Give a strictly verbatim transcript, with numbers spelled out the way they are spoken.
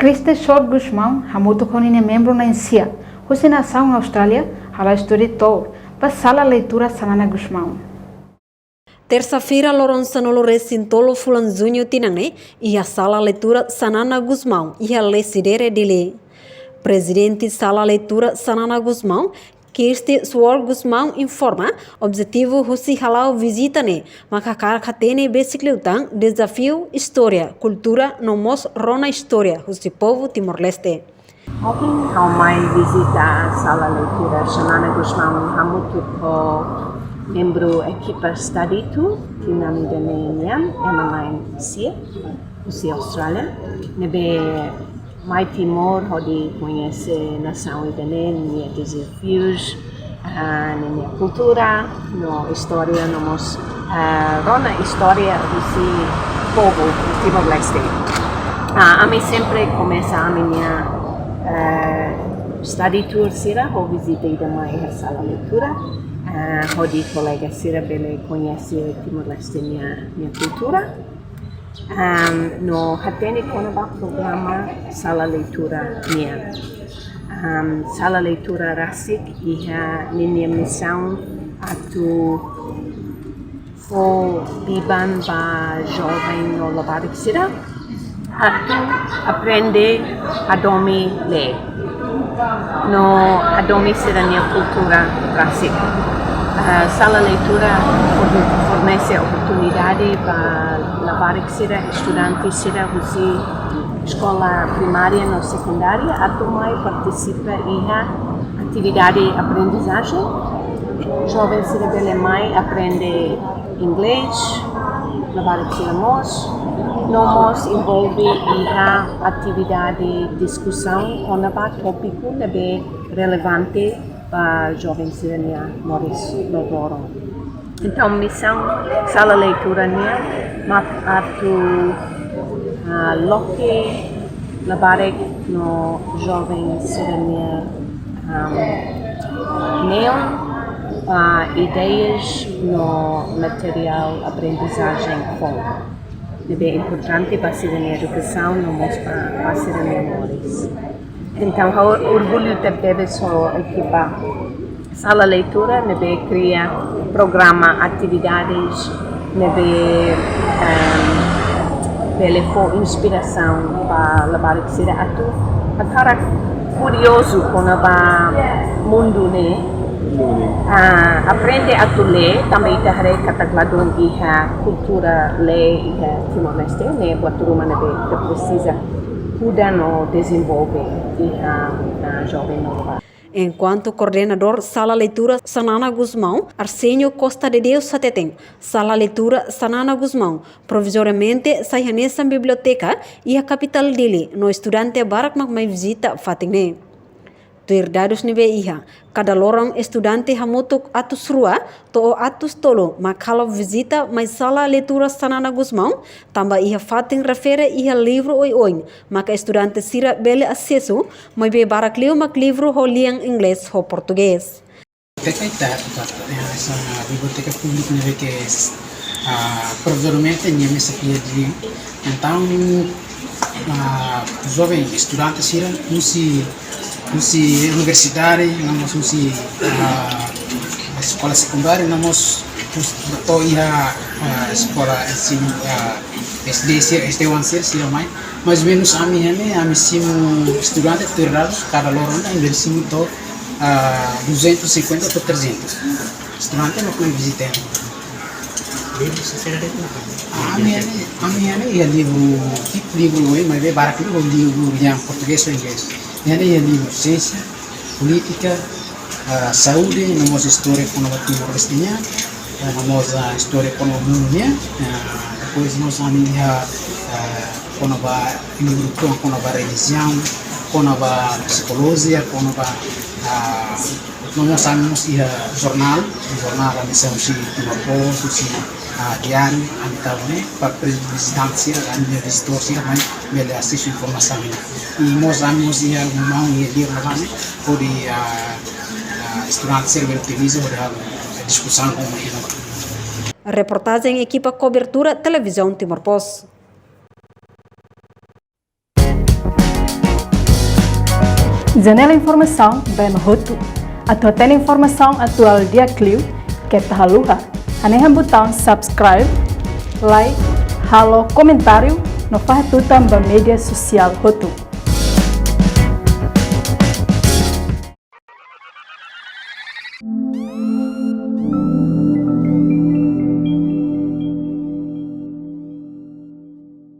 Christy Short Gusmão hamutuk ho ninia membru na'in-sia husi nasaun Austrália hala'o estudu tour ba Sala Leitura Xanana Gusmão. Tersa-feira, loron sanulu-resin-tolu fulan Juñu tinan ne'e, iha Sala Leitura Xanana Gusmão, iha Lecidere, Dili. Prezidente Sala Leitura Xanana Gusmão, Christy Short Gusmão informa, objetivu husi hala'o vizita ne'e maka hakarak hatene besik liután dezafiu, istória, kultura no mós rona istória husi povu Timor-Leste. Ohin ha'u mai vizita Sala Leitura Xanana Gusmão hamutuk ho membru ekipa study tour, tinan ida-ne'e nian, ema na'in-sia husi Austrália, ne'ebé mai Timor hodi koñese nasaun ida-ne'e nia dezafius, ah, ninia kultura no istória, no mós, ah, rona istória husi povu Timor-Leste. Ah, ami sempre komesa ami-nia, ah, study tour sira ho vizita ida mai iha Sala Leitura, ah, hodi kolega sira bele koñese Timor-Leste nia, nia kultura. Am, no hatene kona-ba programa Sala Leitura nian. Am, Sala Leitura rasik iha ninia misaun atu fó biban ba joven no labarik sira atu aprende hadomi lee no hadomi sira-nia kultura rasik. Ah, Sala Leitura forne-, fornese oportunidade ba labarik sira, estudante sira husi eskola primária no sekundária atu mai partisipa iha atividade aprendizajen. Joven sira bele mai aprende inglés, labarik sira mós, no mós envolve iha atividade diskusaun kona-ba tópiku ne'ebé relevante ba joven sira-nia moris loron. Entaun, misaun Sala Leitura nian mak atu, ah, loke labarik no joven sira-nia, am, neon ba ideias no materiál aprendizajen foun ne'ebé importante ba sira-nia edukasaun no mós ba, ba sira-nia moris. Entaun, ha'u orgullu tebetebes ho ekipa Sala Leitura ne'ebé kria programa atividades ne'ebé, em, bele fó inspirasaun ba labarik sira atu hakarak kuriozu kona-ba mundu ne'e. Ah, aprende atu lee, tanba ita haree katak ladún iha kultura lee iha Timor-Leste, ne'e buat ruma ne'ebé ita presiza kuda no dezenvolve iha, ah, joven no labarik. Enkuantu koordenadór Sala Leitura Xanana Gusmão, Arsenio Costa de Deus hateten, Sala Leitura Xanana Gusmão provizoriamente sai hanesan biblioteka iha kapitál Dili, no estudante barak mak mai vizita fatin ne'e. Tuir dadus ne'ebé iha, kada loron estudante hamutuk atus rua to'o atus tolu mak halo vizita mai Sala Leitura Xanana Gusmão, tanba iha fatin refere iha livru oioin maka estudante sira bele asesu, maibé barak liu mak livru ho lian inglés ho portugés. Biblioteka ita, ita, eh, hanesan biblioteka públika ne'ebé ke, ah, provizoriamente nia mesak iha Dili. Entaun, ah, joven estudante sira husi, husi universidade, no mós husi, ah, eskola sekundária, no mós husi, to'o iha, ah, eskola ensinu, ah, S D sira, S D one sira, sira mai. Mais ou menus ami iha ne'e, ami simu estudante tuir dadus, kada loron ne'e, ami simu to'o, ah, duzentos e cinquenta to'o trezentos estudante mak mai vizita. Livru sira de'it? Ami iha ne'e, ami iha ne'e iha livru, tipu livru oioin, maibé barak liu livru yang portugés ou inglés. Iha ne'e iha livru siénsia, polítika, ah, saúde, no mós istória kona-ba Timor-Leste nian, ah, no mós, ah, istória kona-ba mundu nian. Ah, depois mós ami iha, ah, kona-ba livru kona-ba relijiaun, kona-ba psikolojia, kona-ba, ah, no mós ami mós iha jornál, jornál ami sai husi Timor Post, husi, ah, diáriu, ami tau ne'e, para vizitante sira, ami-nia vizitór sira, ami bele asesu informasaun ne'e. I mós ami mós iha maun iha livru ne'ebá ne'e, hodi, ah, ah, estudante sira bele utiliza hodi halo diskusaun ho maun iha ne'ebá. Reportajen ekipa kobertura Televizaun Timor Post. Janela informasaun ba ema hotu. Atu hatene informasaun atuál di'ak liu, keta haluha hanehan butaun subscribe, like, halo komentáriu no fahe tutan ba média sosiál hotu.